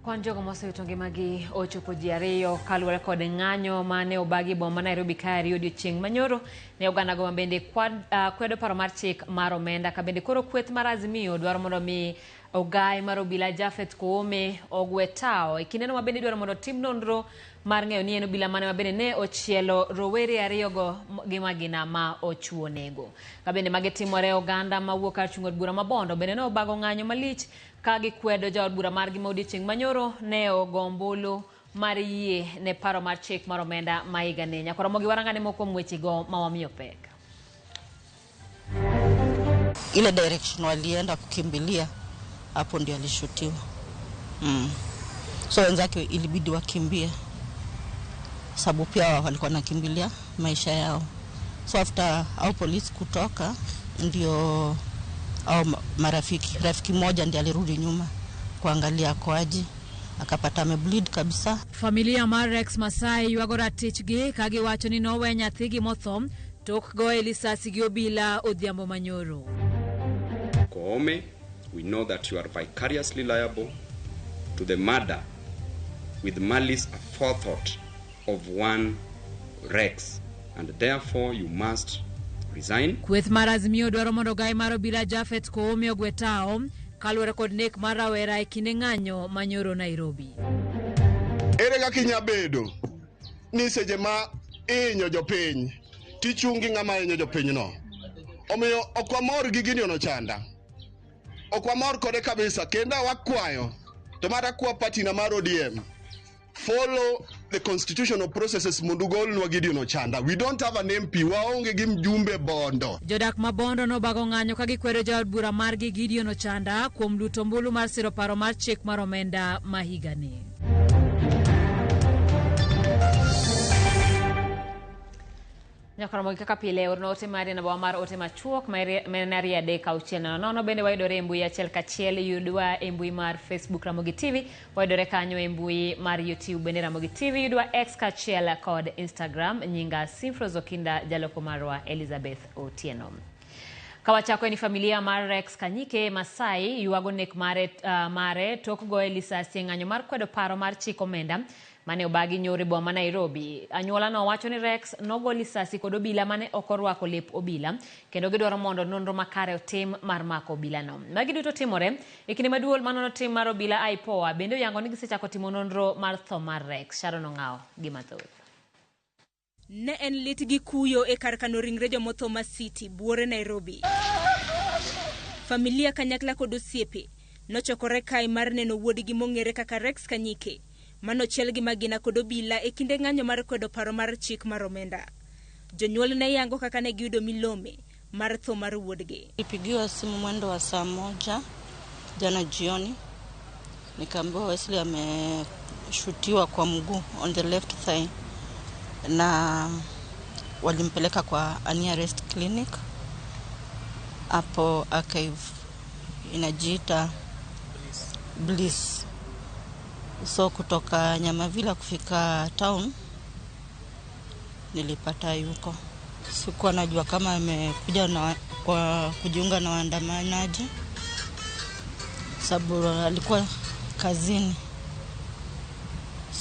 Kwan jogo mosewito ngimagi ochopo ji ariyo kaluwore kod ng'anyo mane obagi boma ma Nairobi ka ariyo odiochieng' manyoro ne ogandago ma bende kwedo paro mar chik mar omenda ka bende koro kweth mar Azimio dwaro mondo mi ogai mar obila Japheth Koome ogwe tawo e kindeno ma bende idwaro mondo otim nonro mar ng'eyo ni en obila mane ma bende ne ochielo rowere ariyogo gi magina ma ochuo nego. Ka bende magi timore oganda mawuok kar chung' od bura ma Bondo bende ne obago ng'anyo malich ka gikwedo jaod bura margi ma odiochieng' manyoro ne ogo ombulu mar yie ne paro mar chik mar omenda ma higani. Nyaka Ramogi warangane moko kuom wechego ma wamiyo pek. Ile direction walienda kukimbilia hapo ndio alishutiwa. So wenzake ilibidi wakimbie sababu pia walikuwa nakimbilia maisha yao. So after au polisi kutoka ndio au marafiki, rafiki mmoja ndiye alirudi nyuma kuangalia kwaji, akapata amebleed kabisa. Familia mar Rex Masai ywago ratichgi ka giwacho ni nowe nyathigi motho tok goye lisasi gi obila odhiambo manyoro. Koome, we know that you are vicariously liable to the murder with malice aforethought of one Rex, and therefore you must resign. Kweth mar Azimio dwaro mondo ogai mar obila Japheth Koome ogwe tawo kaluwore kod nek mar rawera e kinde ng'anyo manyoro Nairobi. Ere kaka inya bedo ni seche ma ihinyo jopiny tichung' gi ng'ama hinyo jopinyno? Omiyo ok wamor gi Gideon Ochanda, ok wamor kode kabisa, kendo wakwayo to mata kwa party na mar ODM follow the constitutional processes mondo ugolnwa Gideon Ochanda. We don't have an MP, waonge gi mjumbe Bondo. Jodak ma Bondo nobago ng'anyo ka gikwedo jaod bura margi Gideon Ochanda kuom luto ombulu mar siro paro mar chik mar omenda ma higani. Nyaka romo gi kaka pile orna ote mari namba mar ote machuok ma en 23600. Bende wayudore e mbui achiel kachiel, yudwa e mbui mar Facebook Ramogi TV, wayudore kanyo e mbui mar YouTube bende Ramogi TV, yudwa X kachiel kod Instagram. Nyinga Simfros Okinda, jaloko marwa Elizabeth Otieno. Kawachako ni familia mar Rex Kanyike Masai ywago nek mare tok goye lisasi e ng'anyo mar kwedo paro mar chik omenda mane obagi nyoro e boma ma Nairobi. Anyuola no wacho ni Rex nogo lisasi kod obila mane ok orwako lep obila kendo gidwaro mondo nonro makare otim mar mako obila no. Magi duto timore e kinde ma duol manono tim mar obila IPOA bende oyango ni gisechako timo nonro mar tho mar Rex. Sharon Ong'awo gi mathoth. Ne en lit gi kuyo e kar kano ringre jomotho ma City, buore Nairobi. Familia kanyakla kod osiepe nochokore kae mar neno wuodgi mong'ere kaka Rex Kanyike manochiel gi magina kod obila e kinde ng'anyo mar kwedo paro mar chik mar omenda. Jonyuol ne yango kaka ne giyudo milome mar tho mar wuodgi. Nilipigiwa simu mwendo wa saa 1 jana jioni, nikaambiwa Wesley ameshutiwa kwa mguu on the left thigh na walimpeleka kwa nearest clinic hapo archive inajiita Bliss. So kutoka Nyamavila kufika town nilipata yuko. Sikuwa najua kama amekuja na kwa kujiunga na waandamanaji sababu alikuwa kazini.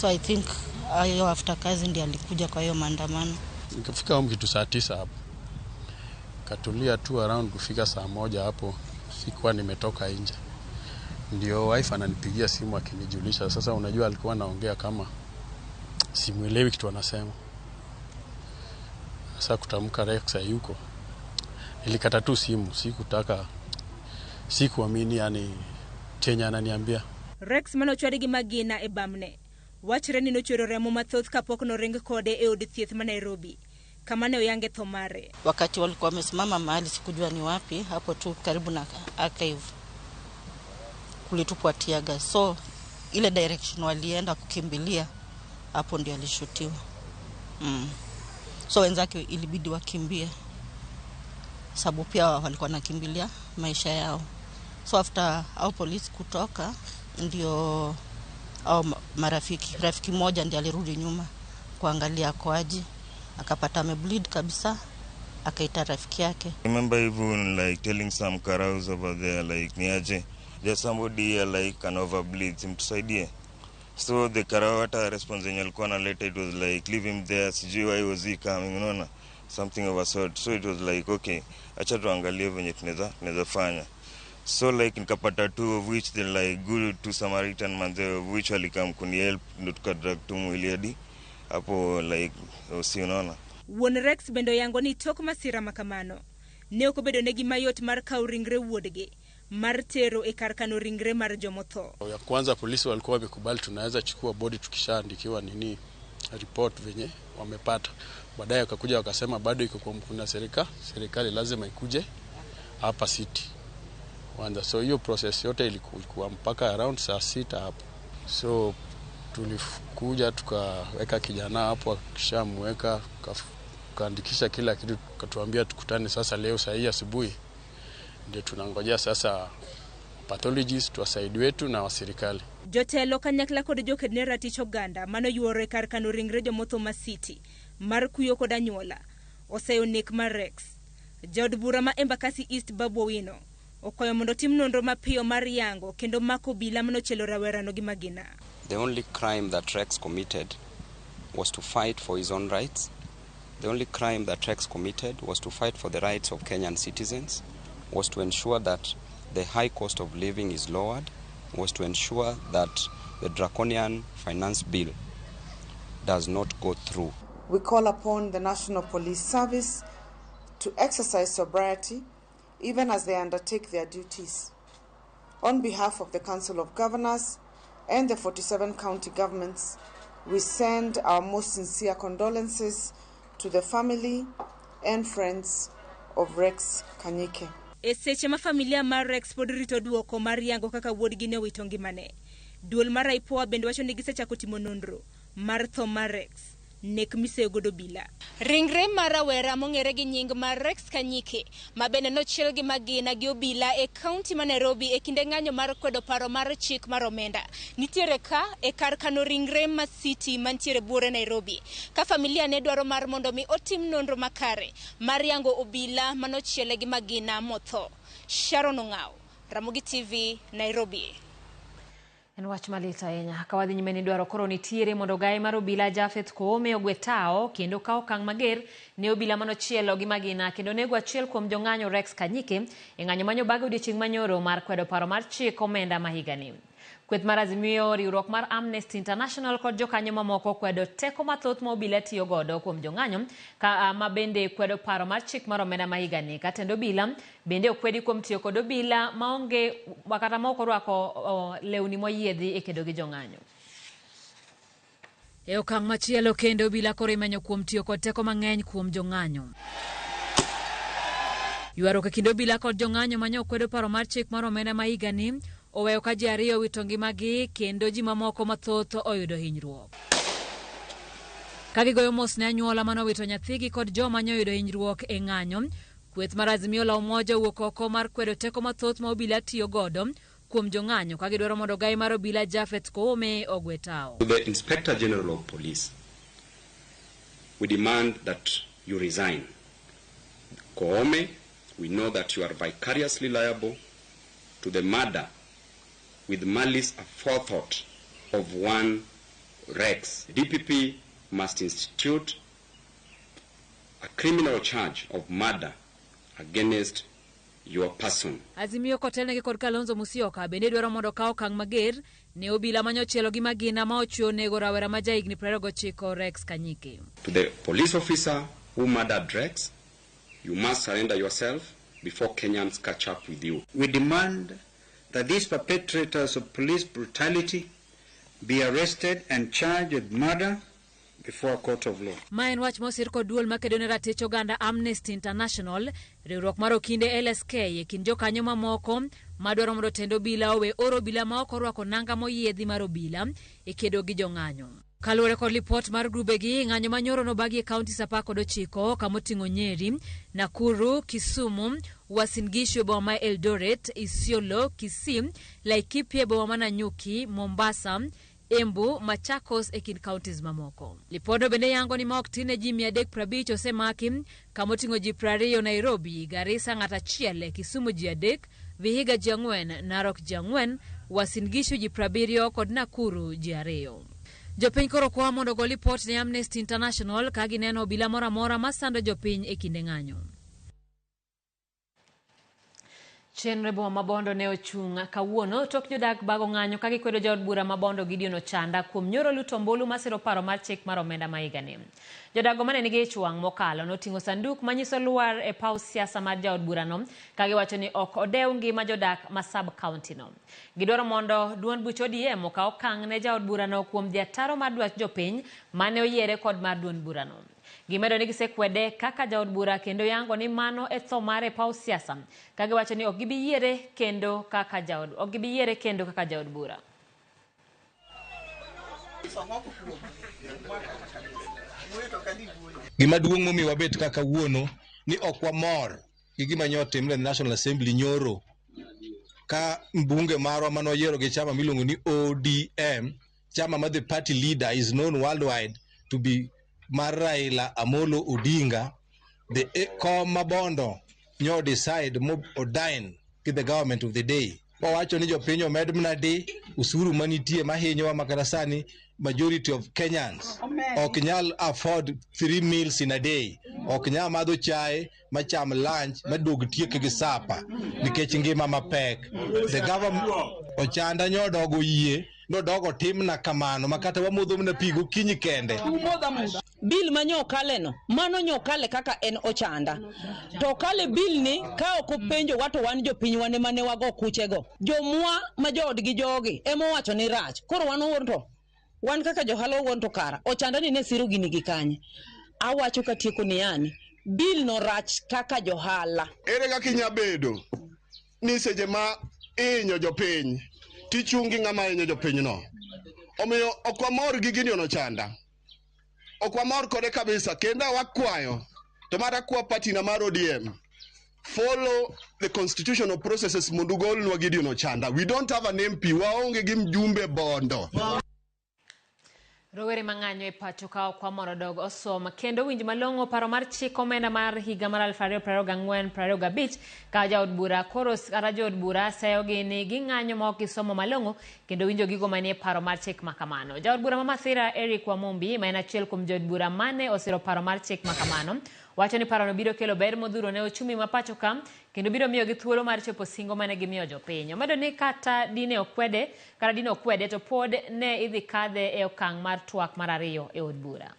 So I think ayo after kazi ndiye alikuja kwa hiyo maandamano. Nikafika home kitu saa 9 hapo. Katulia tu around kufika saa 1 hapo, sikuwa nimetoka nje. Ndio wife ananipigia simu akinijulisha. Sasa unajua alikuwa anaongea kama simuelewi kitu anasema. Sasa kutamka Rex hayuko. Nilikata tu simu, sikutaka, sikuamini yani chenye ananiambia. Rex manochwadi gi magina e bamne. Wachre ni nochwero remo mathoth kapok noring kode e od thieth ma Nairobi, kama ne oyange tho mare. Wakati walikuwa wamesimama mahali sikujua ni wapi, hapo tu karibu na archive. Kulitupwa tear gas. So ile direction walienda kukimbilia hapo ndio alishutiwa. So wenzake ilibidi wakimbie, sababu pia walikuwa nakimbilia maisha yao. So after hao polisi kutoka ndio hao marafiki, rafiki mmoja ndiye alirudi nyuma kuangalia akoaje, akapata amebleed kabisa, akaita rafiki yake. Remember even like telling some karaus over there like niaje, there's somebody here like can overbleed, simtusaidie. So the karao hata response yenye alikuwa analeta it was like leave him there, sijui why was he coming, unaona, something of a sort. So it was like okay, acha tuangalie venye tunaweza fanya. So like nikapata two of which they like good two Samaritan manze of which walikam kunihelp, ndo tukadrag tu mwili hadi hapo like si unaona. Wuon Rex bende oyango ni tok masira makamano ne ok obedo negi mayot mar kawo ringre wuodgi mar tero e kar kano ringre mar jomotho. Ya kwanza polisi walikuwa wamekubali tunaweza chukua body tukishaandikiwa nini report venye wamepata. Baadaye wakakuja wakasema bado iko kwa mkono serikali lazima ikuje hapa city kwanza. So hiyo process yote ilikuwa mpaka around saa 6 hapo. So tulikuja tukaweka kijana hapo, akishamweka tukaandikisha kila kitu, tukatuambia tukutane sasa leo saa hii asubuhi. Ndio tunangojea sasa pathologist wasaidi wetu na wa serikali. Jotelo kanyakla kod joked ne ratich oganda manoyuoro e kar kano ringre jomotho ma City mar kuyo kod anyuola oseyo nek mar Rex. Jaod bura ma Embakasi East Babu Owino okwayo mondo tim nonro mapiyo mar yango kendo mako obila manochielo rawerano gi magina. The only crime that Rex committed was to fight for his own rights. The only crime that Rex committed was to fight for the rights of Kenyan citizens, was to ensure that the high cost of living is lowered, was to ensure that the draconian finance bill does not go through. We call upon the National Police Service to exercise sobriety even as they undertake their duties. On behalf of the Council of Governors and the 47 county governments, we send our most sincere condolences to the family and friends of Rex Kanyike. E seche ma familia mar Rex pod rito duoko mar yango kaka wuodgi ne owito ngimane, duol mar IPOA bende wacho ni gisechako timo nonro mar tho mar Rex, nek miseyo godo obila. Ringre mar rawera mong'ere gi nying mar Rex Kanyike, ma bende nochiel gi magina gi obila e kaunti ma Nairobi e kinde ng'anyo mar kwedo paro mar chik mar omenda, nitiere ka e kar kano ringre ma City mantiere buore Nairobi, ka familia ne dwaro mar mondo mi otim nonro makare mar yango obila manochiele gi magina motho. Sharon Ong'ao, Ramogi TV, Nairobi. En wach malit ahinya. Ka wadhi nyime ni dwaro koro nitiere mondo gai mar obila Japheth Koome ogwe tao kendo kawo okang' mager ne obila manochielo gi magina kendo nego achiel kuom jong'anyo Rex Kanyike e ng'anyo manyobage odiochieng' manyoro mar kwedo paro mar chik omenda ma higani. Kweth mar Azimio, riwruok mar Amnesty International kod jokanyo mamoko kwedo teko mathoth ma obila tiyo godo kuom jong'anyo ka ma bende kwedo paro mar chik mar omenda ma higani. Ka tend obila bende okwedi kuom tiyo kod obila maonge kata ma ok orwako lewni moyiedhi e kedo gi jong'anyo. E okang' machielo kendo obila koro imenyo kuom tiyo kod teko mang'eny kuom jong'anyo. Ywaruok e kind obila kod jong'anyo manyo kwedo paro mar chik mar omenda ma higani oweyo ka ji ariyo owito ngimagi kendo ji mamoko mathoth oyudo hinyruok. Ka gigoyo mos ne anyuola manowito nyathigi kod joma nyoyudo hinyruok e ng'anyo, kweth mar Azimio la Umoja owuok oko mar kwedo teko mathoth ma obila tiyo godo kuom jong'anyo ka gidwaro mondo gai mar obila Japheth Koome ogwe tao. To the Inspector General of Police, we demand that you resign. Koome, we know that you are vicariously liable to the murder with malice aforethought of one Rex. The DPP must institute a criminal charge of murder against your person. Azimio kotelnegi kod Kalonzo Musyoka bende dwaro mondo okaw okang' mager ne obila manyochielo gi magina ma ochwe onego rawera ma jahigni 29 Rex Kanyike. To the police officer who murdered Rex, you must surrender yourself before Kenyans catch up with you. We demand that these perpetrators of police brutality be arrested and charged with murder, before a court of law. Ma en wach mosir kod duol makedo ne ratich oganda Amnesty International, riwruok mar okinde LSK e kind jokanyo mamoko madwaro mondo tend obila owe oro obila ma ok orwako nanga moyiedhi mar obila e kedo gi jong'anyo. Kaluwore kod lipot mar grubegi, ng'anyo manyoro nobagi e kaunti 19 kamoting'o Nyeri, Nakuru, Kisumu, Uasin Gishu e boma ma Eldoret, Isiolo, Kisii, Laikipia e boma ma Nanyuki, Mombasa, Embu, Machakos e kind counties mamoko. Lipodno bende yango ni ma ok tin ne ji 350 osemaki, kamoting'o ji 20 Nairobi, Garissa ng'ato achiel, Kisumu ji 3, Vihiga ji 4, Narok ji 4, Uasin Gishu ji 70 kod Nakuru ji 2. Jopiny koro kwa mondo ogo lipot ne Amnesty International ka gineno obila moro amora masando jopiny e kinde ng'anyo. Chenro e boma ma Bondo ne ochung' kawuono tok jodak bago ng'anyo ka gikwedo jaod bura ma Bondo Gideon Ochanda kuom nyoro luto ombulu masiro paro mar chik mar omenda ma higani. Jodago mane nigi ich wang' mokalo noting'o sanduk manyiso lwar e paw siasa mar jaod burano ka giwacho ni ok odew ngima jodak ma sub county no. Gidwaro mondo duond buch ODM okaw okang' ne jaod burano kuom dhi ataro mar dwach jopiny mane oyiere kod mar duond burano. Gimedo ni gisekwede kaka jaod bura kendo yango ni mano e tho mare e paw siasa ka giwacho ni ok gibi yiere kendo kaka jaod ok gibi yiere kendo kaka jaod bura. Gima duong' momiyo wabet kaka kawuono ni ok wamor gi gima nyo otimre e National Assembly nyoro ka mbunge marwa mane wayiero gi chama miluongo ni ODM, chama ma the party leader is known worldwide to be mar Raila Amolo Odinga, the kom ma Bondo nyo decide mo odine gi the government of the day. Wawacho ni jopiny omed mana di usuru manitie mahinyowa makata sani majority of Kenyans ok nyal afford 3 meals in a day, ok nyal madho chai macham lunch maduog tiek gi sapa nikech ngima mapek. The government Ochanda nyodogo yie nodogo timna kamano makata wamodho mana pi gokinyi kende. Bill ma nyokale no, mano nyokale kaka en Ochanda. To kale bill ni ka ok openjo wa to wan jopiny wane mane wago kuchego. Jomwa ma joodgi jogi ema owacho ni rach. Koro wan owuon to wan kaka johala owuon to kara Ochanda ni ne siro gini gi kanye. Awacho katieko ni yani bill no rach kaka johala. Ere kaka inya bedo ni seche ma ihinyo jopiny tichung' gi ng'ama hinyo jopinyno? Omiyo ok wamor gi Gideon Ochanda. Ok wamor kode kabisa kendo wakwayo to mara kwa party na mar ODM follow the constitutional processes mondo ugolnwa Gideon Ochanda. We don't have an MP, waonge gi mjumbe Bondo. Rowere mang'anyo e pacho ka okwa mondo odog osom kendo winj malong'o paro mar chik omenda mar higa mar 2024-2025 ka jaod bura koro kata jood bura seyogi ni ging'anyo ma ok gisomo malong'o kendo winjo gigo manie paro mar chik makamano. Jaod bura ma Mathira Eric Wamumbi ma en achiel kuom jood bura mane osiro paro mar chik makamano wacho ni parono biro kelo ber modhuro ne ochumi ma pacho ka kendo biro miyogi thuolo mar chopo singo mane gimiyo jopiny. Omedo ni kata dine okwede to pod ne idhi kadhe e okang' mar twak mar ariyo e od bura.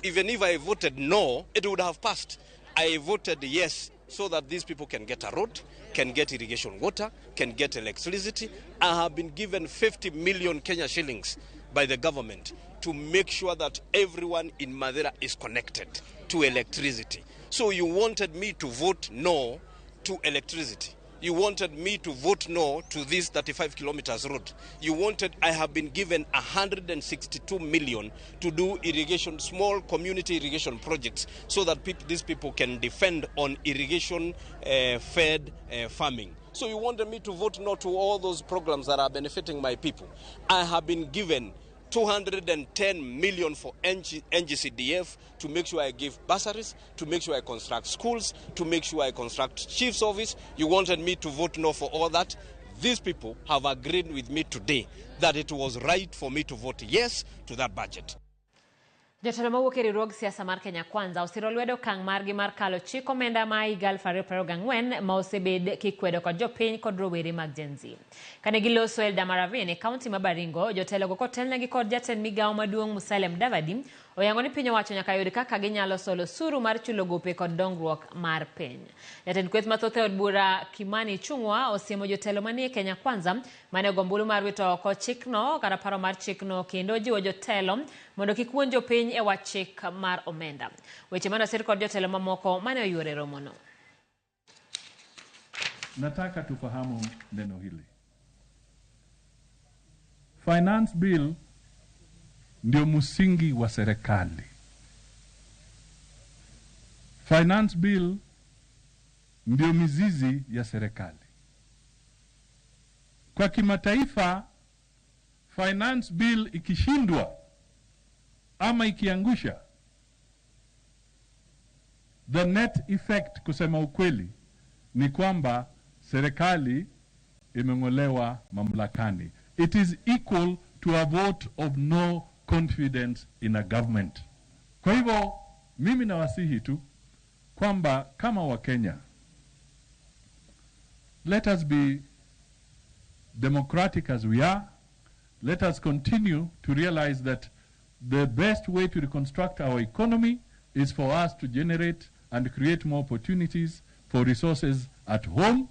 Even if I voted no, it would have passed. I voted yes so that these people can get a road, can get irrigation water, can get electricity. I have been given 50 million Kenya shillings by the government to make sure that everyone in Mathira is connected to electricity. So you wanted me to vote no to electricity. You wanted me to vote no to this 35 kilometers road. You wanted, I have been given 162 million to do irrigation, small community irrigation projects so that these people can defend on irrigation fed farming. So you wanted me to vote no to all those programs that are benefiting my people. I have been given 210 million for NGCDF to make sure I give bursaries, to make sure I construct schools, to make sure I construct chief's office. You wanted me to vote no for all that. These people have agreed with me today that it was right for me to vote yes to that budget. Jotelo mawuok e riwruog siasa mar Kenya Kwanza osiro lwedo okang' margi mar kalo chik omenda ma higa 2024 ma osebed kikwedo kod jopiny kod rowere mag Gen Z. Kane giloso Eldama Ravine e kaunti ma Baringo, jotelogo kotelnegi kod jatend migawo maduong' Musalia Mudavadi Oyango ni piny owacho nyaka yud kaka ginyalo solo osuru mar chulo gope kod dongruok mar piny. Jatend kweth mathoth e od bura Kimani Ichung'wa osiemo jotelo manie Kenya Kwanza mane ogo ombulu mar wito oko chikno kata paro mar chikno kendo jiwo jotelo mondo kik wuond jopiny e wach chik mar omenda. Weche mane osir kod jotelo mamoko mane oyuoro e romono. Nataka tufahamu neno hili. Finance Bill ndio msingi wa serikali. Finance Bill ndio mizizi ya serikali. Kwa kimataifa, Finance Bill ikishindwa ama ikiangusha, the net effect, kusema ukweli, ni kwamba serikali imeng'olewa mamlakani. It is equal to a vote of no confidence in a government. Kwa hivyo mimi nawasihi tu kwamba kama Wakenya, let us be democratic as we are. Let us continue to realize that the best way to reconstruct our economy is for us to generate and create more opportunities for resources at home,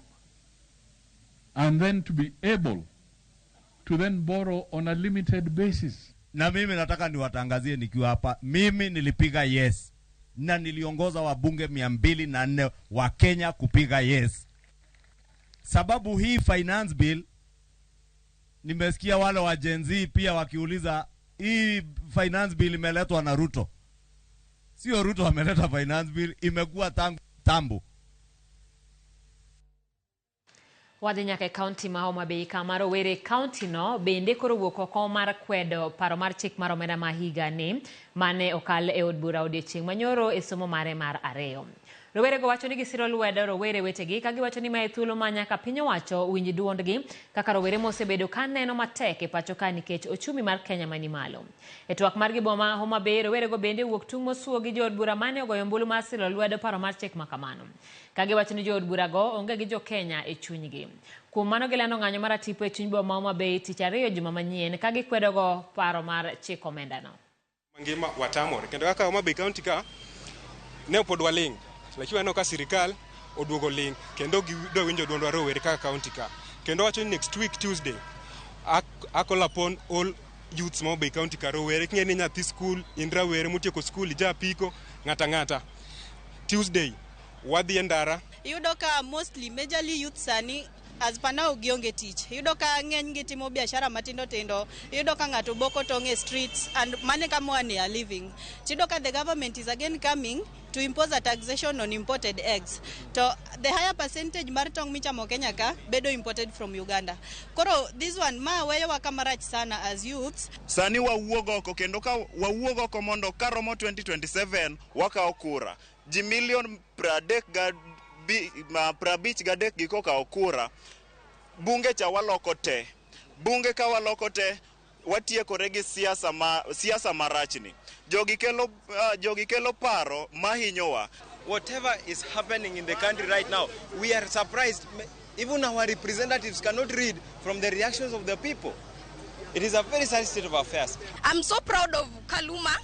and then to be able to then borrow on a limited basis. Na mimi nataka niwatangazie nikiwa hapa, mimi nilipiga yes na niliongoza wabunge 204 wa Kenya kupiga yes. Sababu hii finance bill, nimesikia wale wa Gen Z pia wakiuliza hii finance bill imeletwa na Ruto. Sio Ruto ameleta finance bill, imekuwa tangu tambo. Wadhi nyaka e kaunti ma Homa Bay kama rowere e kaunti no bende koro owuok oko mar kwedo paro mar chik mar omenda ma higa ni mane okal e od bura odiochieng' manyoro e somo mare mar ariyo. Rowerego wacho ni gisiro lwedo rowere wetegi ka giwacho ni mae thuolo ma nyaka piny owacho winj duondgi kaka rowere mosebedo ka neno matek e pacho ka nikech ochumi mar Kenya mani malo. E twak margi boma Homa Bay, rowerego bende owuok tung' mosuo gi jood bura mane ogoyo ombulu mar siro lwedo paro mar chik ma kamano. Ka giwacho ni jood burago onge gi jo Kenya e chunygi. Kuom mano gilando ng'anyo mar atipo e chuny boma Homa Bay tich ariyo juma manyien ka gikwedogo paro mar chik omendano. Mangima watamore kendo kaka Homa Bay County ka ne pod waling', lakini waneno ka sirikal oduogo ling' kendo gidwa winjo duondwa rowere kaka county ka. Kendo wacho ni next week Tuesday I call upon all youths ma Homa Bay County ka rowere king'e ni nyathi skul in rawere motieko skul ija apiko ng'ata ng'ata Tuesday wadhi e ndara. Iyudo ka mostly majorly youth sani as per now gionge tich. Iyudo ka ng'eny gi timo biashara matindo tindo. Iyudo ka ng'ato boko tong' e streets and mane kama wane a living. Tiyudo ka the government is again coming to impose a taxation on imported eggs. To the higher percentage mar tong' michamo Kenya ka bedo imported from Uganda. Koro this one ma weyowa kama rach sana as youths. Sani wawuog oko kendo ka wawuog oko mondo karomo 2027 wakawo kura. Ji milion 53 gi kokawo kura, bunge cha waloko te. Bunge ka waloko te, watiekore gi siasa marachni. Jogi kelo paro mahinyowa. Whatever is happening in the country right now, we are surprised. Even our representatives cannot read from the reactions of the people. It is a very sad state of affairs. I'm so proud of Kaluma,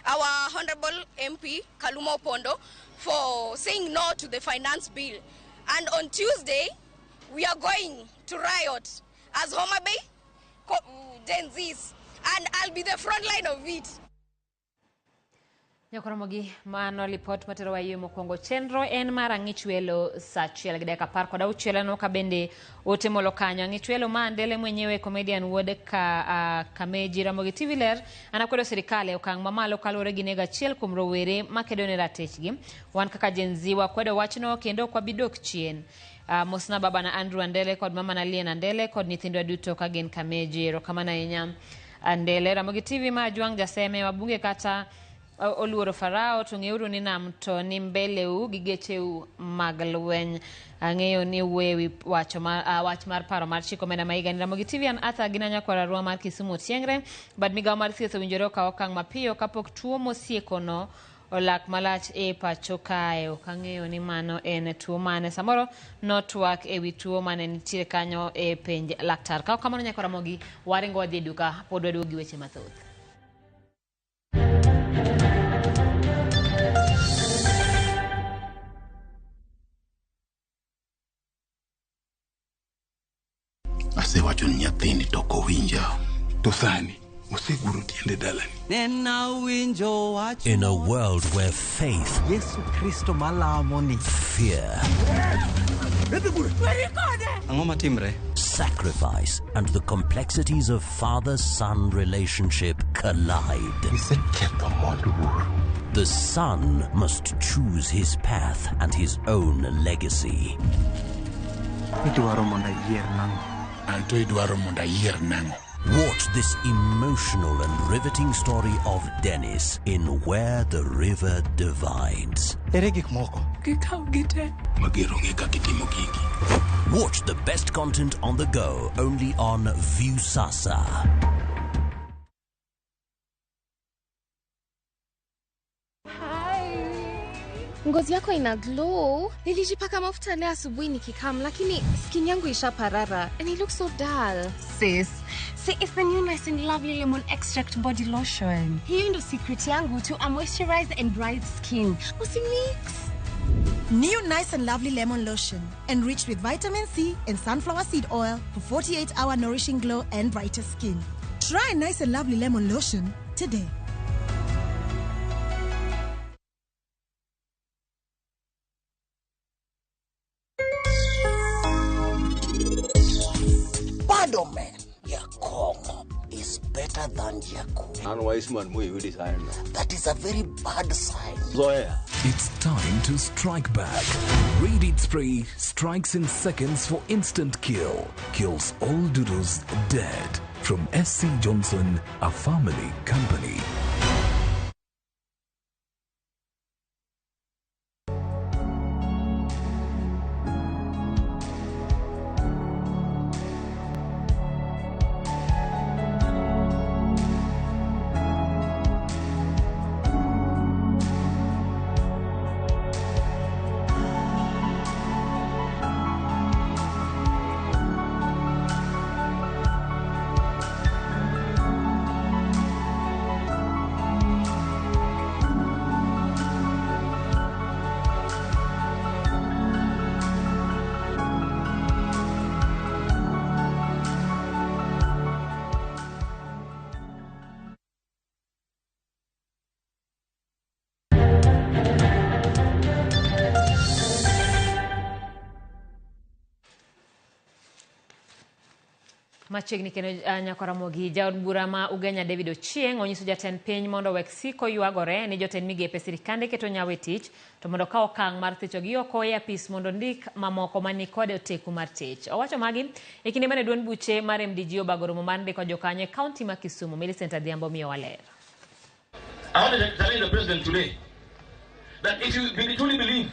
our Honorable MP, Kaluma Opondo, for saying no to the finance bill. And on Tuesday, we are going to riot as Homa Bay Gen Zs, and I'll be the front line of it. Nyakoromogi mano lipot matero wa yo mokwongo chenro en mar ang'ichwelo saa 1:16 no ka bende ote molo kanyo ang'ichwelo ma Andele mwenyewe comedian wuod ka Kameji Ramogi TV ler anakwedo sirikal e okang' mamalo kaluwore gi nego achiel kuom rowere makedo ne ratichgi. Wan kaka Gen Z wakwedo wachno kendo ok wabi dok chien. Mosna baba na Andrew Andele kod mama na Lien Andele kod nyithindwa duto ka gin Kameji. Erokamano ahinya Andele. Ramogi TV ma Ajwang' Jaseme wabunge kata oluoro Farao to ng'euru ni nam to ni mbeleu gi gecheu mag lweny. Ang'eyo ni wuoye wach mar paro mar chik omenda ma higani. Ramogi TV an Arthur gi Nyakwar Arua mar Kisumu Otiengre. Bad migawo mar thieth owinjore okaw okang' mapiyo kapok tuo mosiekono olak malach e pacho kae. Ok ang'eyo ni mano en tuo mane. Samoro notwak ewi tuo mane nitiere kanyo e penj laktar. Ka ok kamano Nyakwar Ramogi, waringo wadhi e duka pod waduogo gi weche mathoth. Asewacho ni nyathini to ok owinja. To sani oseguro tiende dalani. In a world where faith, Yesu Kristo malamo ni fear, Ang'o matimre? sacrifice, and the complexities of father-son relationship collide. The son must choose his path and his own legacy. Idwaro mondo ayier nang'o? Anto idwaro mondo ayier nang'o? Watch this emotional and riveting story of Dennis in Where the River Divides. Ere gik moko? Gikaw gite. Mager onge kaka itimo gigi. Watch the best content on the go only on Viusasa. Ngozi yako ina glow. Nilijipaka mafuta leo asubuhi nikikam, lakini skin yangu ishaparara and it looks so dull. Sis, see, it's the new Nice and Lovely Lemon Extract Body Lotion. Hiyo ndo secret yangu to a moisturized and bright skin. Usimix. New Nice and Lovely Lemon Lotion, enriched with vitamin C and sunflower seed oil for 48-hour nourishing glow and brighter skin. Try Nice and Lovely Lemon Lotion today. Bado man, ya Kongo is better than Jaku. An wise man moyudi sign. That is a very bad sign. Zoea. It's time to strike back. Read It Spray strikes in seconds for instant kill. Kills all doodles dead. From SC Johnson, a family company. Machiegni kendo Nyakaramogi, jaod bura ma Ugenya David Ochieng' onyiso jatend piny mondo owek siko ywagore ni jotend migepe sirikande keto nyawo e tich to mondo okaw okang' mar thichogi oko e apis mondo ndik mamoko mani kod oteku mar tich. Owacho magi e kinde mane duond buche mar MDG obago romo mar ndiko jokanyo e kaunti ma Kisumu. Millicent Adhiambo miyowa ler. I want to challenge the president today that if you truly believe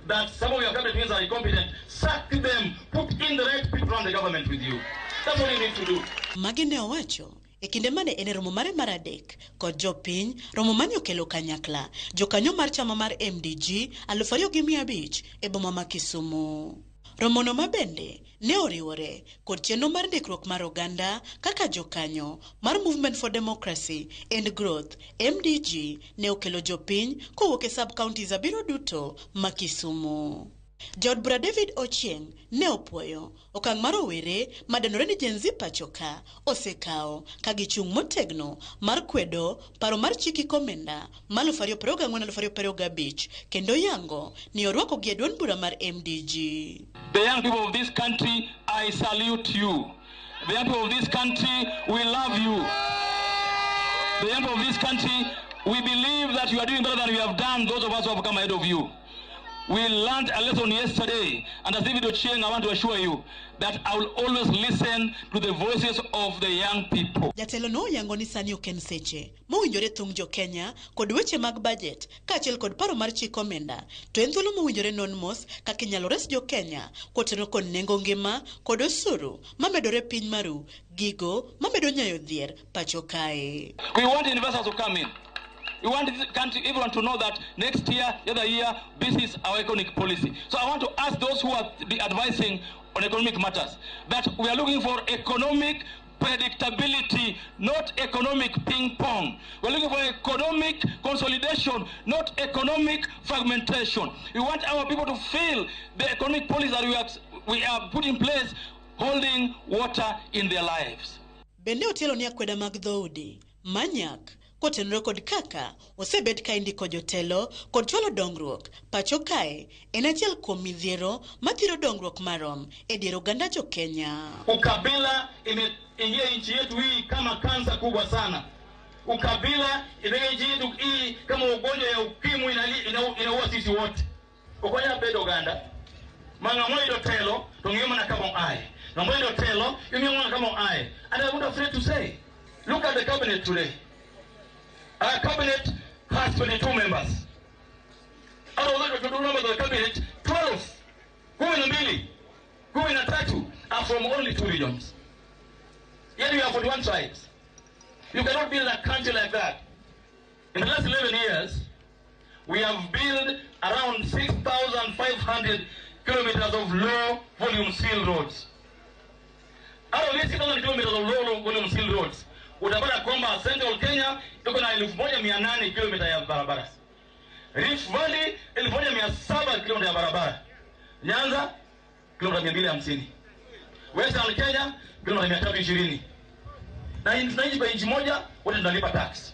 that some of your cabinet ministers are incompetent, sack them, put in the right people on the government with you. That's what you need to do. Magi ne owacho e kinde mane en e romo mare mar adek kod jopiny, romo mane okelo kanyakla jokanyo mar chama mar MDG 2500 e boma ma Kisumu. Romono ma bende ne oriwore kod chenro mar ndikruok mar oganda kaka jokanyo mar Movement for Democracy and Growth MDG ne okelo jopiny kowuok e sub-counties 7 duto ma Kisumu. Jaod bura David Ochieng' ne opuoyo okang' mar owere madenore ni Gen Z pacho ka osekawo ka gichung' motegno mar kwedo paro mar chik komenda mar 2024-2025 kendo yango ni orwakogi e duond bura mar MDG. The young people of this country, I salute you. The young people of this country, we love you. The young people of this country, we believe that you are doing better than we have done, those of us who have come ahead of you. We learned a lesson yesterday, and as David Ochieng, I want to assure you that I will always listen to the voices of the young people. Jatelo no oyango ni sani ok en seche mowinjore thung jo Kenya kod weche mag budget kaachiel kod paro mar chik omenda to en thuolo mowinjore non mos kaka inyalo res jo Kenya koteno kod nengo ngima kod osuru mamedore piny maru gigo mamedo nyayo dhier pacho kae. We want investors to come in. We want this country, everyone to know that next year, the other year, this is our economic policy. So I want to ask those who are advising on economic matters that we are looking for economic predictability, not economic ping pong. We're looking for economic consolidation, not economic fragmentation. We want our people to feel the economic policy that we are put in place holding water in their lives. Bende otielo ni akweda mag dhoudi manyak kotenore kod kaka osebed ka indiko jotelo kod chwalo dongruok pacho kae en achiel kuom midhiero mathiro dongruok marom e dier oganda jo-Kenya. Ukabila imeingia nchi yetu hii kama kansa kubwa sana. Ukabila imeingia nchi yetu hii kama ugonjwa ya ukimwi, inaua sisi wote. Okonya bedo oganda ma ng'ama oyudo telo to ng'iyo mana kama oaye. Ng'ama oyudo telo ing'iyo mana kama oaye. And I'm not afraid to say, look at the cabinet today. Our cabinet has 22 members. Out of those 22 members of the cabinet, 12, 12, 13 are from only 2 regions. Yet we have 41 tribes. You cannot build a country like that. In the last 11 years, we have built around 6,500 kilometers of low volume seal roads. Out of these 6,000 kilometers of low volume seal roads, utapata kwamba Central Kenya iko na 1800 kilomita ya barabara. Rift Valley 1700 kilomita ya barabara. Nyanza kilomita 250. Western Kenya kilomita 320. Na tunaishi kwa nchi moja, wote tunalipa tax.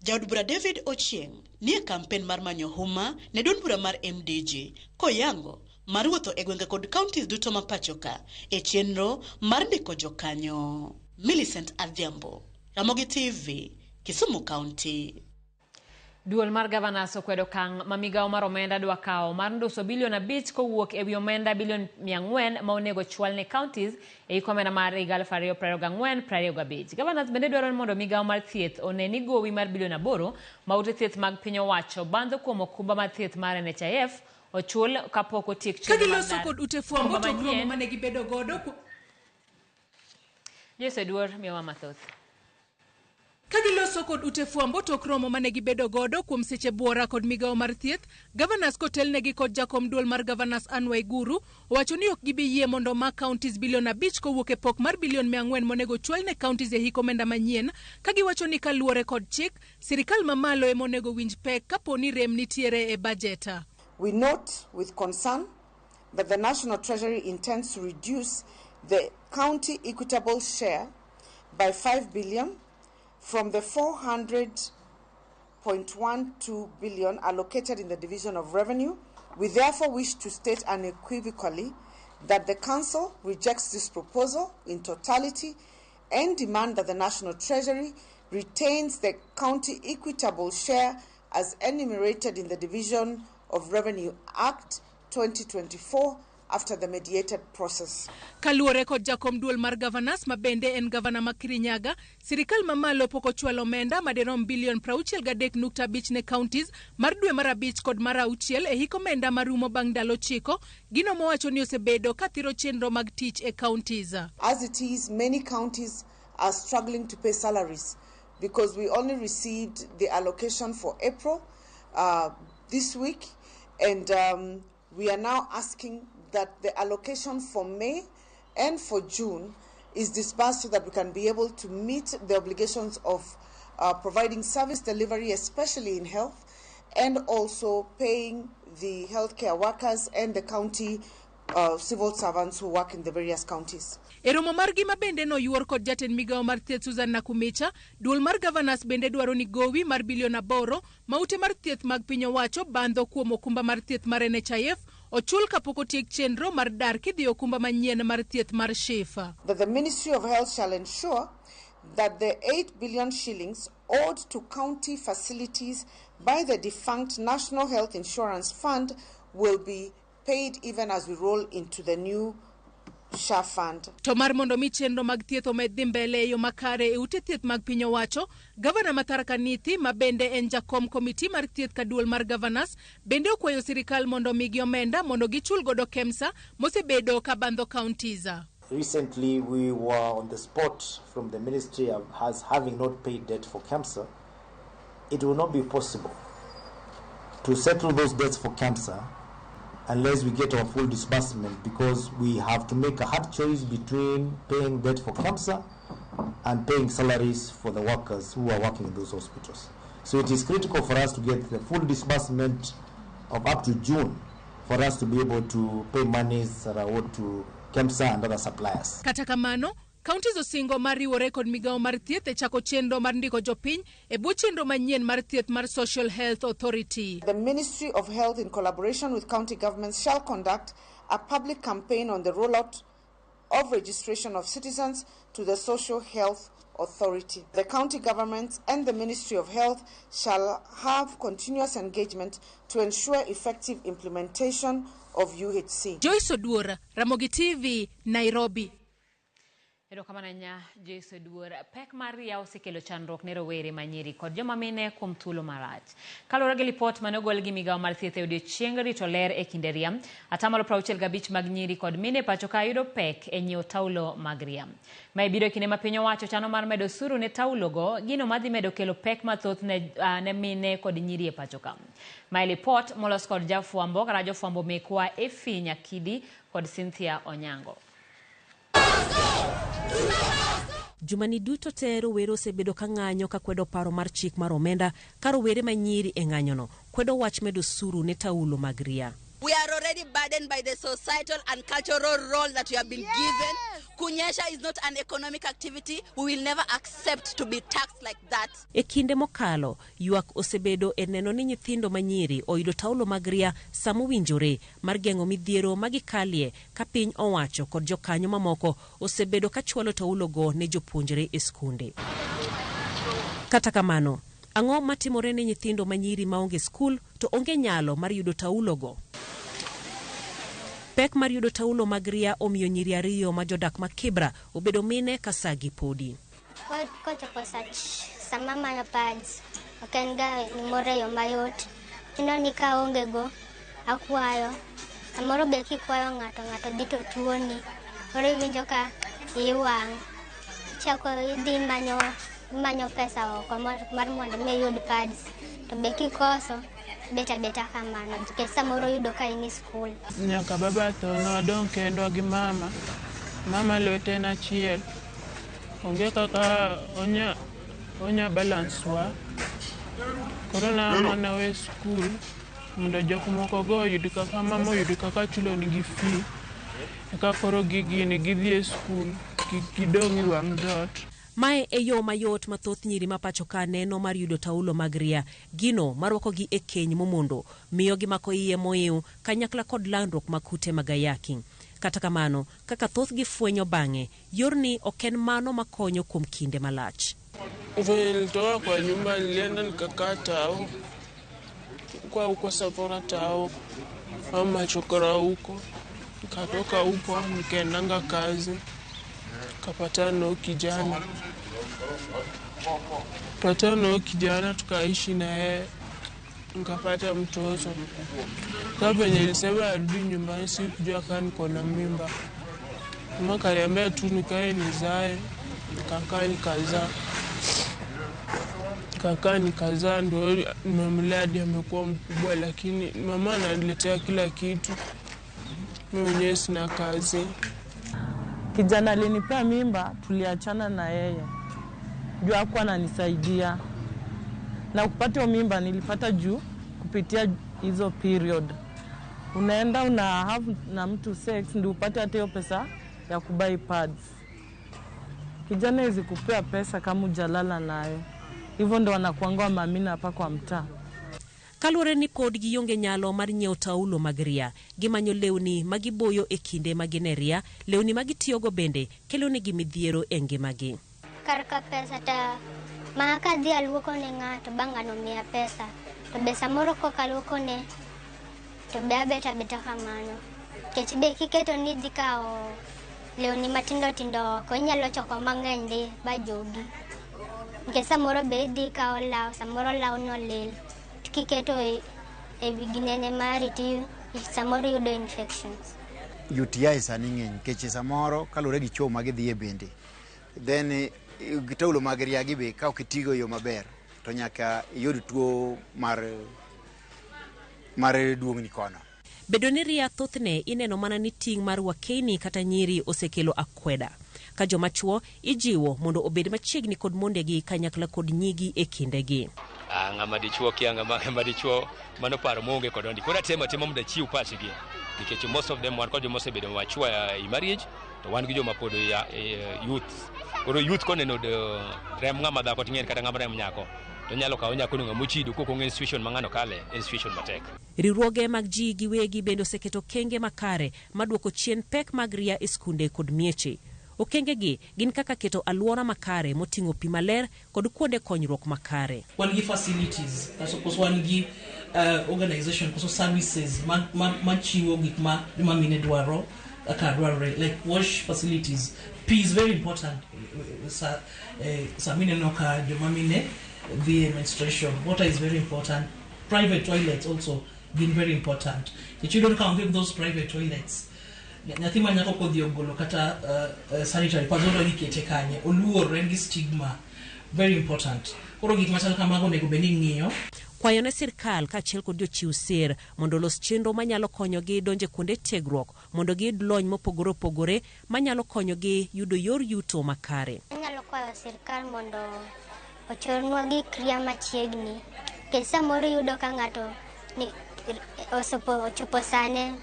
Jaod bura David Ochieng nie kampen mar manyo huma ne duond bura mar MDG koyango mar wuotho e gwenge kod counties duto ma pacho ka e chenro mar ndiko jokanyo. Millicent Adhiambo, Ramogi TV, Kisumu County. Duol mar Governors okwedo okang' ma migawo mar omenda dwa kawo mar nduso bilion 5 kowuok ewi omenda bilion 400 ma onego chwal ne counties e hik omenda mar 2024-2025. Governors bende dwaro ni mondo migawo mar thieth one ni gowi mar bilion 8 ma ute thieth mag piny owacho bandho kuom okumba mar thieth mar NHIF ochul kapok otiek Ka chenro mar giloso dar. kod ute fwambo Okumba tok romo manyien. mane gibedo godo Jose Duor miyowa mathoth. Ka giloso kod ute fwambo tok romo mane gibedo godo kuom seche buora kod migawo mar thieth, Governors kotelnegi kod jakom duol mar Governors Anne Waiguru owacho ni ok gibi yie mondo mak counties bilion 5 kowuok e pok mar bilion 400 monego chwal ne counties e hik omenda manyien, ka giwacho ni kaluwore kod chik, sirikal mamalo ema onego winj pek kapo ni rem nitiere e bajet. We note with concern that the National Treasury intends to reduce the county equitable share by 5 billion from the 400.12 billion allocated in the Division of Revenue. We therefore wish to state unequivocally that the Council rejects this proposal in totality and demand that the National Treasury retains the county equitable share as enumerated in the Division of Revenue Act 2024 after the mediated process. Kaluwore kod jakom duol mar Governors ma bende en gavana ma Kirinyaga, sirikal mamalo pok ochwalo omenda madirom bilion 63.5 ne counties mar dwe mar 5 kod mar 6 e hik omenda marumo bang' ndalo 9, gino mowacho ni osebedo kathiro chenro mag tich e counties. As it is, many counties are struggling to pay salaries because we only received the allocation for April this week, and we are now asking that the allocation for May and for June is disbursed so that we can be able to meet the obligations of providing service delivery, especially in health, and also paying the healthcare workers and the county civil servants who work in the various counties. E romo margi ma bende noyuor kod jatend migawo mar thieth Susan Nakumicha, duol mar Governors bende dwaro ni gowi mar bilion 8 ma ute mar thieth mag piny owacho bandho kuom okumba mar thieth mar NHIF ochul kapok otiek chenro mar dar kidhi okumba manyien mar thieth mar SHIF. That the Ministry of Health shall ensure that the 8 billion shillings owed to county facilities by the defunct National Health Insurance Fund will be paid even as we roll into the new SHA fund. To mar mondo mi chenro mag thieth omed dhi mbele e yo makare e ute thieth mag piny owacho, Gavana ma Tharaka Nithi ma bende en jakom komiti mar thieth ka duol mar Governors bende okwayo sirikal mondo omigi omenda mondo gichul godo KEMSA mosebedo ka bandho counties. Recently, we were on the spot from the ministry of has having not paid debt for KEMSA. It will not be possible to settle those debts for KEMSA unless we get our full disbursement, because we have to make a hard choice between paying debt for KEMSA and paying salaries for the workers who are working in those hospitals. So it is critical for us to get the full disbursement of up to June for us to be able to pay monies that are owed to KEMSA and other suppliers. Kata kamano, counties osingo mar riwore kod migawo mar thieth e chako chenro mar ndiko jopiny e bwo chenro manyien mar thieth mar Social Health Authority. The Ministry of Health, in collaboration with county governments, shall conduct a public campaign on the rollout of registration of citizens to the Social Health Authority. The county governments and the Ministry of Health shall have continuous engagement to ensure effective implementation of UHC. Joyce Oduor, Ramogi TV, Nairobi. Erokamano ahinya Joyce Oduor. Pek mar ria osekelo chandruok ne rowere manyiri kod joma mine kuom thuolo malach. Kaluwore gi lipot mane ogol gi migawo mar thieth e odiechieng rito ler e kinde ria, 65% mag nyiri kod mine pacho ka yudo pek e nyiewo taulo mag ria. Mae biro e kinde ma piny owacho chano mar medo osuru ne taulogo, gino madhi medo kelo pek mathoth ne mine kod nyiri e pacho ka. Mae lipot molos kod jafwambo kata jofwambo mekwa Effie Nyakidi kod Cynthia Onyango. Jumani duto te rowere osebedo ka ng'anyo ka kwedo paro mar chik mar omenda ka rowere manyiri e ng'anyono kwedo wach medo osuru ne taulo mag ria. We are already burdened by the societal and cultural role that we have been given. Kunyesha is not an economic activity. We will never accept to be taxed like that. E kinde mokalo, ywak osebedo e neno ni nyithindo manyiri oyudo taulo mag ria sama owinjore mar geng'o midhiero ma gikalie ka piny owacho kod jokanyo mamoko osebedo ka chwalo taulogo ne jopuonjre e skunde. Kata kamano, ang'o matimore ne nyithindo manyiri maonge skul to onge nyalo mar yudo taulogo? Pek mar yudo taulo mag ria omiyo nyiri ariyo ma jodak ma Kibra obedo mine ka sagi podi. Kochopo sama manyo pads, ok en ga gimoro e yo mayot. Chuno ni ka aonge go, akwayo. Samoro be kikwayo ng'ato, ng'ato dhi to tuoni. Koro iwinjo ka iyi wang'. Ichako idhi imanyo pesa oko mar mondo mi iyud pads. To be kikoso, bet abeta kamano. Nikech samoro yudo ka in e skul. Nyaka baba tho nodong' kendwa gi mama. Mama lwete en achiel. Onge kaka onya balance wa. Koro na we skul mondo jok moko go oyud kaka mama oyud kaka chulo nigi fee. Eka koro gigini gidhi e skul kik gidong' e wang' dhoot. Mae e yo mayot ma thoth nyiri ma pacho ka neno mar yudo taulo mag ria. Gino marwakogi e keny momondo, miyo gimako iye moiw kanyakla kod landruok mag kute mag ayaki. Kata kamano, kaka thothgi fwenyo bang'e, yorni ok en mano makonyo kuom kinde malach. Nilitoka kwa nyumba nilienda nikakaa tao. Kwa huko Sapora tao ama chokora huko. Nikatoka huko nikaendanga kazi. Kapatana na kijana. Patana na kijana tukaishi na yeye. Nikapata mtoto. Sasa penye nilisema arudi nyumbani sikujua kama niko na mimba. Mama akaniambia tu nikae nizae. Nikakaa nikazaa. Nikakaa nikazaa ndio nimemlea hadi amekuwa mkubwa, lakini mama ananiletea kila kitu. Mimi mwenyewe sina kazi. Kijana alinipea mimba, tuliachana na yeye. Juu hakuwa ananisaidia. Na kupata mimba nilipata juu kupitia hizo period. Unaenda una have na mtu sex ndio upate hata hiyo pesa ya kubuy pads. Kijana hizi kupea pesa kama hujalala naye. Hivyo ndo wanakuanga mamina hapa kwa mtaa. Kaluwore ni pod gionge nyalo mar nyiewo taulo mag ria, gimanyo lewni ma giboyo e kinde ma gin e ria, lewni ma gitiyogo bende kelonegi midhiero e ngimagi. Kar ka pesa ta ma kadhi aluoko ne ng'ato bang' ng'ano miya pesa to be samoro kok aluoko ne to be abet abeta kamano. Nikech be kiketo ni idhi kawo lewni matindo tindo oko inyalo choko mang'eny dhi ba jogi. Nikech samoro be idhi kawo law, samoro law no lil. Kiketo e wi ginene mari to samoro yudo infections. UTI sani ng'eny nikech samoro kaluwore gi choo ma gidhiye bende. Then taulo mag ria gi be ka ok itigo e yo maber to nyaka iyud tuo mar duong'ni kono. Bedo ni ria thothne ineno mana ni ting' mar wakeni kata nyiri osekelo akweda. Ka joma chuo ijiwo mondo obed machiegni kod mondegi kanyakla kod nyigi e kindegi. Ng'ama dichuo kia ng'ama dichuo mano paro maonge kod ondi. Koro atemo atema mondo achiw pachgi. Nikech most of them wan kod joma osebedo mature e marriage to wan gi joma pod youth. Koro youth koneno remb ng'ama dhako ting'eni kata ng'ama remb nyako to nyalo kawo nyako no ng'ama ochido kok ong'e situation ma ng'ano kale en situation matek. Riwruoge mag ji giwegi bende oseketo okenge makare maduoko chien pek mag ria e skunde kod mieche. Okengegi gin kaka keto alwora makare moting'o pi maler kod kuonde konyruok makare. Wan gi facilities koso wan gi organization koso services machiwo gik ma joma mine dwaro kaka dwarore, like wash facilities. Pi is very important sa mineno ka joma mine dhi e menstruation. Water is very important. Private toilets also gin very important. Nikech iyudo ka onge those private toilets, nyathi ma nyako kodhi ogolo kata sanitary pads, odwa ni kete kanye, oluor, en gi stigma. Very important. Koro gik machal kamago onego bed ni ing'iyo. Kwayo ne sirkal kaachiel kod jochiw sir mondo olos chenro manyalo konyogi donjo e kuonde tiegruok mondo giyud lony mopogore opogore manyalo konyogi yudo yor yuto makare. Anyalo kwayo sirkal mondo ochornwa gik ria machiegni, nikech samoro iyudo ka ng'ato ni osopo ochopo sane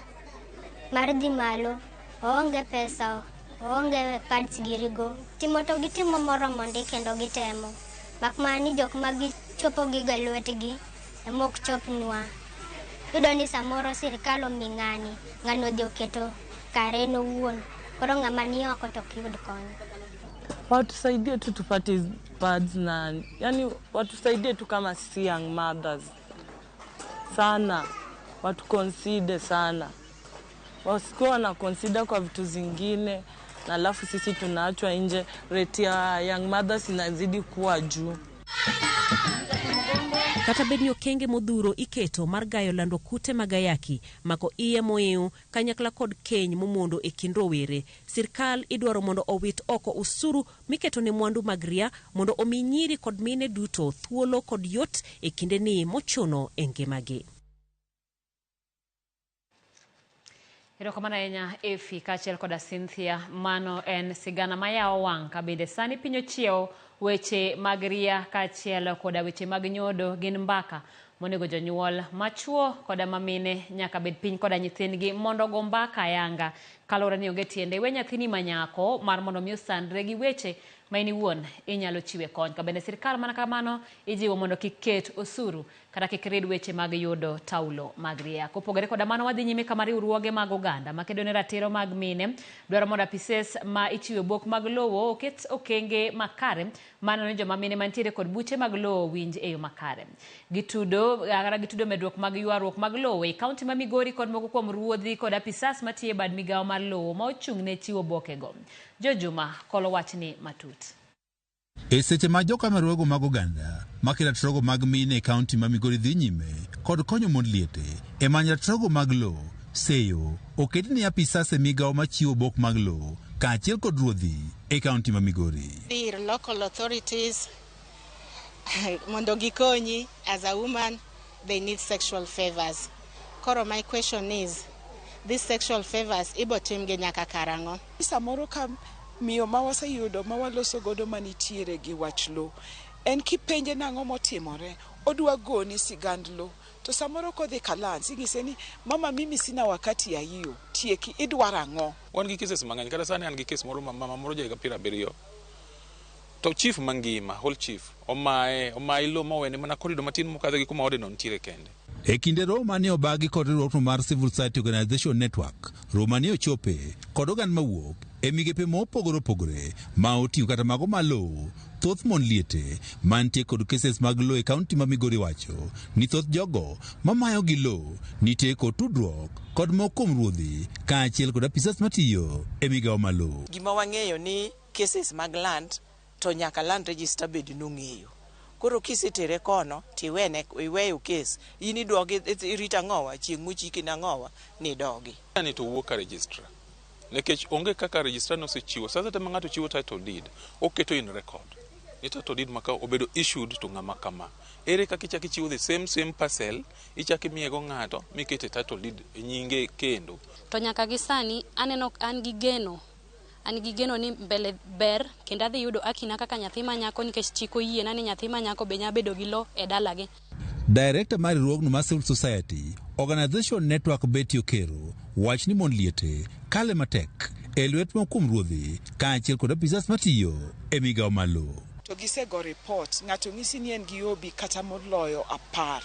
mar dhi malo, oonge pesa, oonge pads girigo. Timo to gitimo moromo ndi kendo gitemo. Mak mana ni jok ma gichopo gigo e lwetgi ema ok chopnwa. Iyudo ni samoro sirkal omi ng'ani, ng'ani odhi oketo kare en owuon. Koro ng'ama ni oko to ok yud kony. Watusaidie tu tupate pads na yani watusaidie tu kama sisi young mothers sana, watu consider sana, wasikuwa wana consider kwa vitu zingine, na alafu sisi tunaachwa nje, rate ya young mothers inazidi kuwa juu. Kata bed ni okenge modhuro iketo mar gayo lando kute mag ayaki, mako iye moiw, kanyakla kod keny momondo e kind rowere, sirkal idwaro mondo owit oko osuru miketo ne mwandu mag ria mondo omi nyiri kod mine duto thuolo kod yot e kindeni mochuno e ngimagi. Erokamano ahinya Efi kaachiel koda Cynthia. Mano en sigana mayawo wang' ka bende sani piny ochiewo weche mag ria kaachiel koda weche mag nyodo gin mbaka monego jonyuol machuo koda mamine nyaka bed piny koda nyithindgi mondo ogo mbaka ayanga kaluwore ni onge tiende we nyathini manyako mar mondo mi osandre gi weche ma in iwuon inyalo chiwe kony. Ka bende sirkal mana kamano ijiwo mondo kik ket osuru kata kik rid weche mag yudo taulo mag ria. Kopogore koda mano, wadhi nyime kama riwruoge mag oganda makedo ne ratiro mag mine dwaro mondo apises ma ichiwo bok mag lowo oket okenge makare maneno ni joma mine mantiere kod buche mag lowo winj e yo makare. Gitudo medruok mag ywaruok mag lowo e kaunti ma Migori kod moko kuom ruodhi kod apisas matiyo e bad migawo mar lowo ma ochung' ne chiwo bokego. Jojuma kolo wachni matut. E seche ma jokameruogo mag oganda makelo ratiro mag mine e kaunti ma Migori dhi nyime kod konyo mond liete e manyo ratiro mag lowo, seyo oket ni apisas e migawo machiwo bok mag lowo kaachiel kod ruodhi e kaunti ma Migori. Ir local authorities mondo gikonyi as a woman, they need sexual favors. Koro my question is, these sexual favors ibo timgi nyaka karang'o? Samoro ka miyo ma waseyudo ma waloso godo manitiere gi wach lowo, en kipenje nang'o motimore, odwa goni sigand lowo. To samoro kodhi Kalans, inyise ni mama mimi sina wakati ya hiyo, tieki idwaro ang'o? Wan gi cases mang'eny, kata sani an gi case moro mama moro ja higa 70. To chief mangima, whole chief, omaye lowo mowene mana korido matin mokadho gi kuma ode no nitiere kende. E kinde romo mane obagi kod riwruok mar Civil Society Organization Network, romo ne ochope kod oganda mawuok e migepe mopogore opogore ma oting'o kata mago ma lowo. Thoth mon liete mantie kod cases mag lowo e kaunti ma Migori wacho ni thoth jogo mamayo gi lowo nitie kod tudruok kod moko kuom ruodhi kaachiel kod apisas matiyo e migawo ma lowo. Gima wang'eyo ni cases mag land to nyaka land register bed nong'eyo. Koro kisetere kono tiwene iweyo case, in idogi irito ang'owa chieng' mochiki nang'owa ni dogi. Ni to wuok ka registrar. Nikech onge kaka registrar nosechiwo. Sasa te ma ng'ato chiwo title deed, oketo in record. Ni title deed maka obedo issued to ng'ama kama. Ere kaka ichako ichiwo the same parcel, ichako imiyego ng'ato mikete title deed e nyinge kendo. To nyaka gi sani aneno an gi geno. An gi geno ni mbele ber kendo adhi yudo akina kaka nyathi ma nyako nikech chik oyiena ni nyathi ma nyako be nyalo bedo gi lowo e dalagi. Director mar riwruogno mar Civil Society Organization Network Betty Okero wach ni mond liete kale matek e lwet moko kuom ruodhi kaachiel kod apisas matiyo e migawo mar lowo. To gisego report, ng'ato ng'isi ni en gi obi kata moloyo 10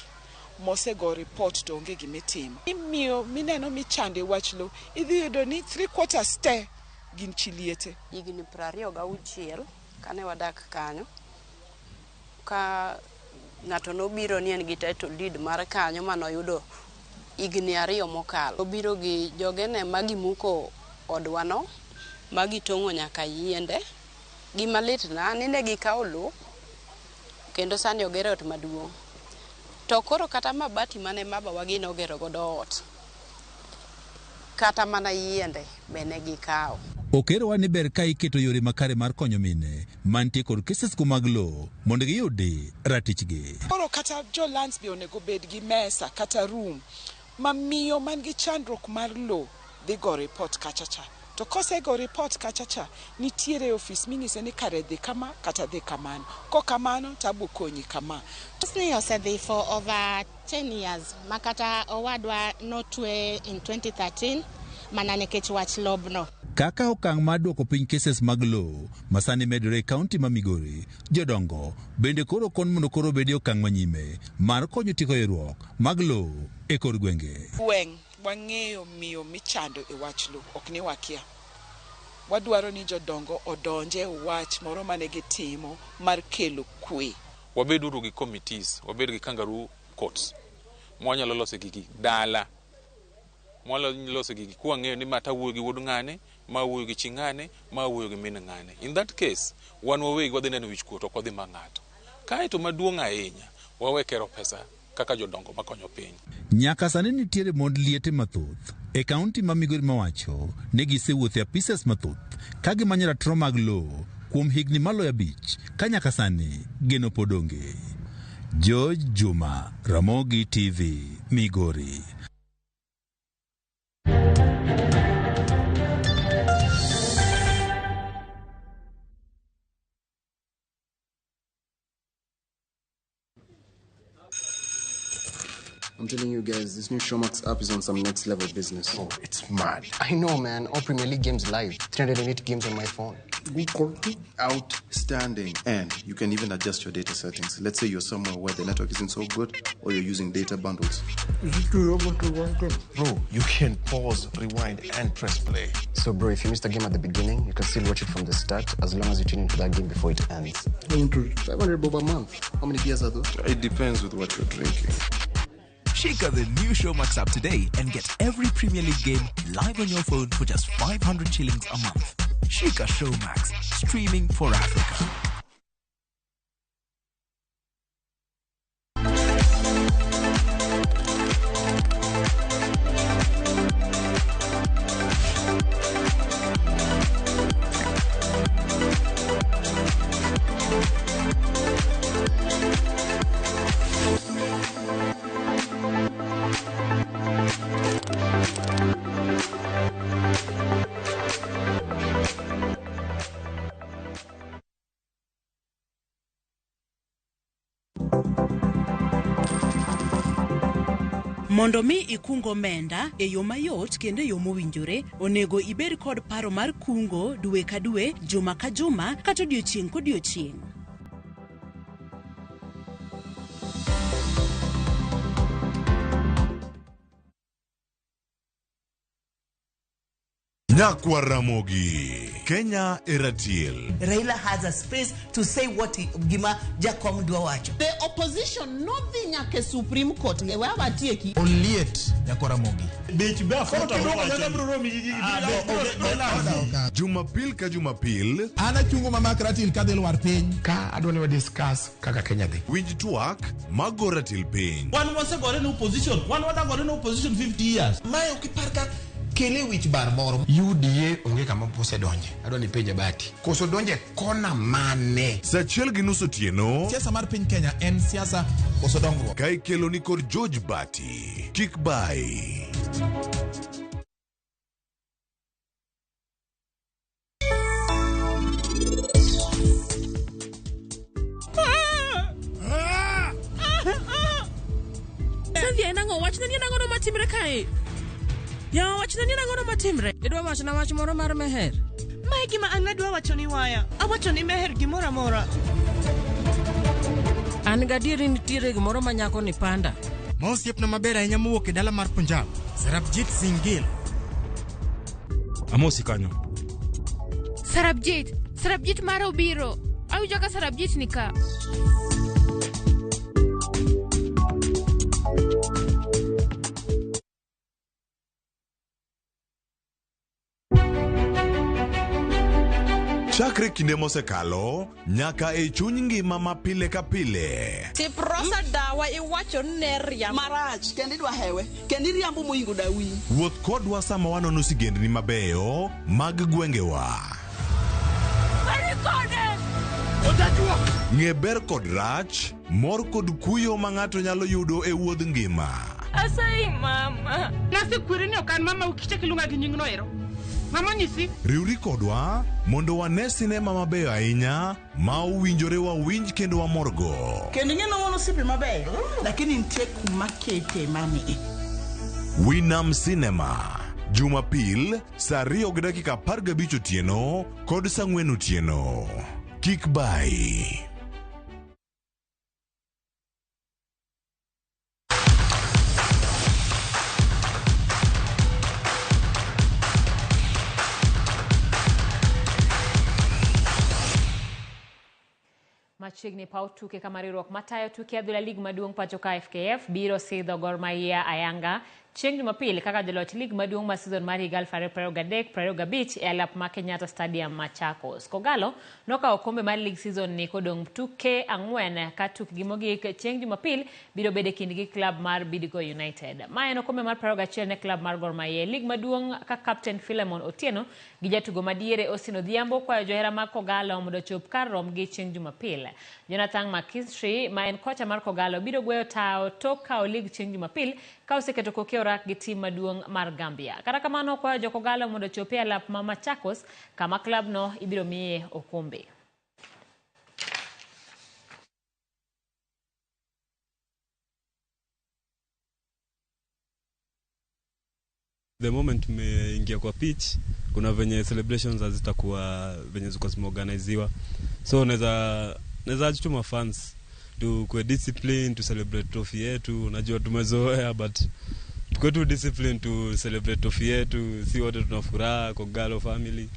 mosego report to onge gimitimo. Imiyo mineno michande wach lo, idhi yudo ni 3/4 te gin chi liete. Higni 26 kane wadak kanyo, ka ng'ato nobiro ni en gi title deed mar kanyo manoyudo higni 2 mokalo. Obiro gi jogene ma gimuko odwano, ma gitong'o nyaka yiende. Gima litna ni ne gikawo lowo kendo sani ogero ot maduong'. To koro kata mabati mane babawa gi nogero godo ot, kata mana yiende be ne gikawo. Okerowa ni ber ka iketo yore makare mar konyo mine mantie kod cases go mag lowo mondo giyudi ratichgi. Koro kata jo lands be onego bed gi mesa kata room ma miyo man gi chandruok mar lowo dhi go report kacha cha. To kosego report kacha cha, nitiere ofis ming'ise ni kare dhi kama kata dhi kamano. Kok kamano to abo konyi kama. Ni osedhi for over 10 years makata owadwa notwe in 2013 mana nikech wach lobno. Kaka okang' mar duoko piny cases mag lowo masani medore e kaunti ma Migori, jodongo bende koro kon mondo koro obed e okang' manyime mar konyo tieko ywaruok mag lowo e kor gwenge. Gweng' wang'eyo miyo michando e wach lowo, ok ni wakia. Wadwaro ni jodongo odonje wach moro mane gitimo mar kelo kwe. Wabeduru gi committees, wabed gi kangaroo courts mwanyalo loso gigi dala. Mwanyalo loso gigi kwang'eyo ni ma tawuoyo gi wuod ng'ane, ma wuoyo gi chi ng'ane, ma wuoyo gi min ng'ane. In that case, wan wawegi wadhi neno wich kuot, ok wadhi ma ng'ato. Kaeto maduong' ahinya, wawe kero pesa kaka jodongo makonyo piny. Nyaka sani nitiere mond liete mathoth e kaunti ma Migori mawacho ni gisewuotho e apisas mathoth ka gimanyo ratiro mag lowo kuom higni maloyo 5 ka nyaka sani geno pod onge. George Juma, Ramogi TV, Migori. I'm telling you guys, this new Showmax app is on some next level business. Oh, it's mad. I know, man. All Premier League games live. 308 games on my phone. Outstanding. And you can even adjust your data settings. Let's say you're somewhere where the network isn't so good or you're using data bundles. Bro, you can pause, rewind, and press play. So, bro, if you missed a game at the beginning, you can still watch it from the start as long as you tune into that game before it ends. 500 bob a month. How many beers are those? It depends with what you're drinking. Check out the new Showmax app today and get every Premier League game live on your phone for just 500 shillings a month. Shika Showmax, streaming for Africa. Mondo mi ikung omenda e yo mayot kendo e yo mowinjore, onego ibed kod paro mar kungo dwe ka dwe, juma ka juma, kata odiochieng' kodiochieng'. Nyakwa Ramogi, Kenya Eratil. Raila has a space to say what he, gima Jakom dwa wacho. The opposition nodhi nyaka e Supreme Court e wa watieki. Oliet nyakwa Ramogi. Jumapil ka Jumapil. An achungo mama Ratil kadhi lwar piny. Ka adwa ni wa discuss kaka Kenya dhi. Winj twak mago ratil piny. Wan wasegore ne opposition, wan wadagore ne opposition 50 years. Mae ok ipar ka kele wich bar moro. UDA onge kama osedonje. Adwa ni penje Bati. Koso donje kona mane? Saa 1:30 otieno. Siasa mar piny Kenya en siasa koso dongruok. Ka ikelo ni kod George Bati. Kik bai. kae. Ya wachna ni nang'ono matimre. Idwa wachna wach moro mar Meher. Mae gima an adwa wacho ni waya. Awacho ni Meher gimoro amora. An gadieri nitiere gimoro ma nyako ni panda. Ma osiepna maber ahinya mowuok e dala mar Punjab, Sarabjit Singh Gill. Amosi kanyo. Sarabjit, Sarabjit mara obiro. Awinjo ka Sarabjit ni ka. Chakre kinde mosekalo nyaka e chuny ngima ma pile ka pile. Tiprosa dawa iwacho ni ne riambo. Marach kendo idwa hewe kendo iriambo moingo dawi. Wuoth kodwa sama wanono sigendni mabeyo mag gwengewa. Ng'e ber kod rach, mor kod kuyo ma ng'ato nyalo yudo e wuodh ngima. Asayi mama. Nasekweri ni ok an mama ukichak iluonga gi nyingno ero. Mama nyisi. Riwri kodwa mondo wane sinema mabeyo ahinya ma owinjore wawinj kendo wamorgo. Kendo ing'e ni wan osiepe mabeyo, lakini nitie kuma kete mani. Winam Cinema Jumapil saa 2:15 otieno kod saa 4 otieno. Kik bayi. Machiegni paw tuke kama riwruok matayo tuke adhula lig maduong' pacho ka FKF biro sidho Gor Mahia ayanga chieng' Jumapil kaka joloch lig maduong' ma season mar higa 2023-2025 e alap ma Kenyatta Stadium Machakos. Kogalo nokawo okombe mar lig season ni kodong' tuke 4 ka tukgi mogik chieng' Jumapil biro bedo e kindgi klab mar Bidco United. Ma en okombe mar 21 ne klab mar Gor Mahia e lig maduong' ka kapten Philemon Otieno gi jatugo madiere Austin Odhiambo kwayo johera mag Kogalo mondo ochop kar romgi chieng' Jumapil. Jonathan McKinstry ma en kocha mar Kogalo biro gweyo tao tok kawo lig chieng' Jumapil ka oseketo koke orak gi tim maduong' mar Gambia. Kata kamano okwayo jo Kogalo mondo ochop e alap ma Machakos kama klabno ibiro miye okombe. The moment tumeingia kwa pitch, kuna venye celebrations hazitakuwa venye zilikuwa zimeorganiziwa. So naweza jituma fans tukue discipline to celebrate trophy yetu. Unajua tumezoea, but tukue tu discipline to celebrate trophy yetu. Si wote tuna furaha Kogalo family.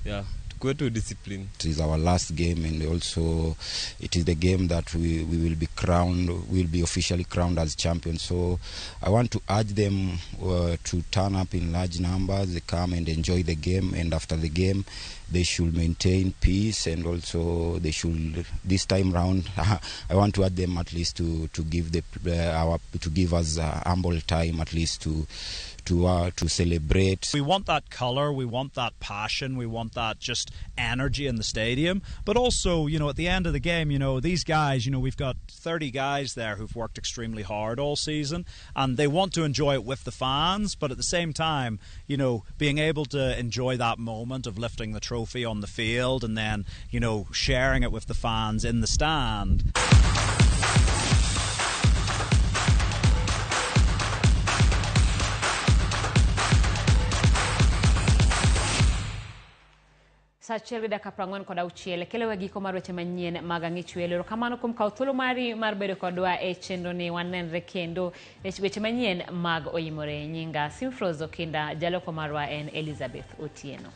Yeah, tukue tu discipline. It is our last game, and also it is the game that we will be crowned, will be officially crowned as champions. So I want to urge them to turn up in large numbers, they come and enjoy the game, and after the game they should maintain peace, and also they should, this time round, I want to urge them at least to give the to give us ample time at least to celebrate. We want that color, we want that passion, we want that just energy in the stadium. But also, you know, at the end of the game, you know, these guys, you know, we've got 30 guys there who've worked extremely hard all season, and they want to enjoy it with the fans, but at the same time, you know, being able to enjoy that moment of lifting the trophy on the field and then, you know, sharing it with the fans in the stand. Saa 1:46 kelewa giko mar weche manyien mag Ang'ich Welo. Erokamano kuom kawo thuolo mari mar bedo kodwa e chenro ni. Wanenre kendo e weche manyien mag Oimore. Nyinga Simfrose Okinda, jaloko marwa en Elizabeth Otieno.